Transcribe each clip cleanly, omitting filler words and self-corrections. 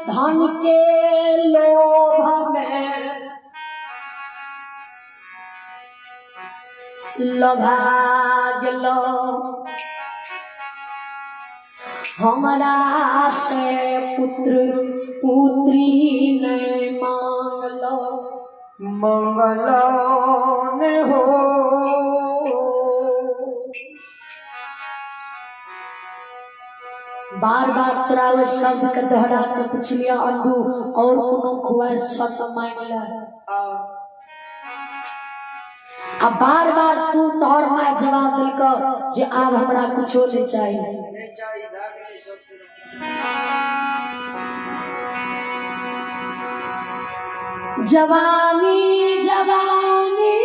धन के लोभ में लोभा गेलो, हमरा से पुत्र पुत्री नहीं मांगलो। मंगल ने हो। बार बार तोरा ओहि शब्द के दोहरा के पुछलिया अंधू और कोनो ख्वाहिश छ त मांगि ले। आ बार बार तू तोहर माय जवाब देलक जे आब हमरा कुछो नहीं चाहिए। नहीं चाहिए, भए गेलै सब पूरा। जवानी जवानी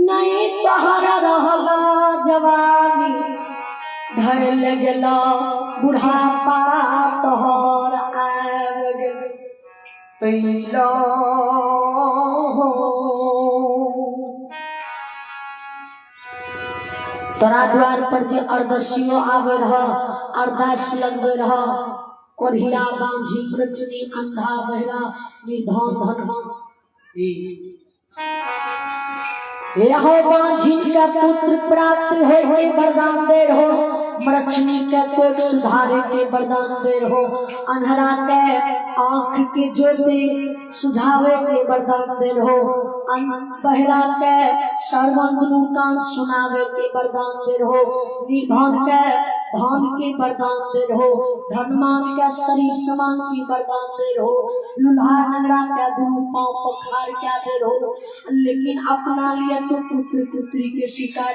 नहीं तोहरा रहला, जवानी भैल गेला बुढ़ापा तोहर आबि गेल। पैला हो। तोरा द्वार पर जे अरदसियो आवे रह, अरदास लगबे रह, कोढ़िया बांझी प्रचनी अंधा बहरा निर्धन धनवान यहो बांझी का पुत्र प्राप्त होय के वरदान दे रहो, मरचनी के कोई सुधारे के वरदान दे रहो, अन्हरा के आंख के ज्योति सुझावे के वरदान दे रहो, बहरा के श्रवण दुनू कान सुनावे के वरदान दे रहो, निर्धन के धन के वरदान दे रहो, धनमान के शरीर समान के वरदान दे रहो, लुल्हा लंगड़ा के दुनू पाँव पखार के दे रहो, लेकिन अपना लिए तो पुत्र पुत्री के शिकार।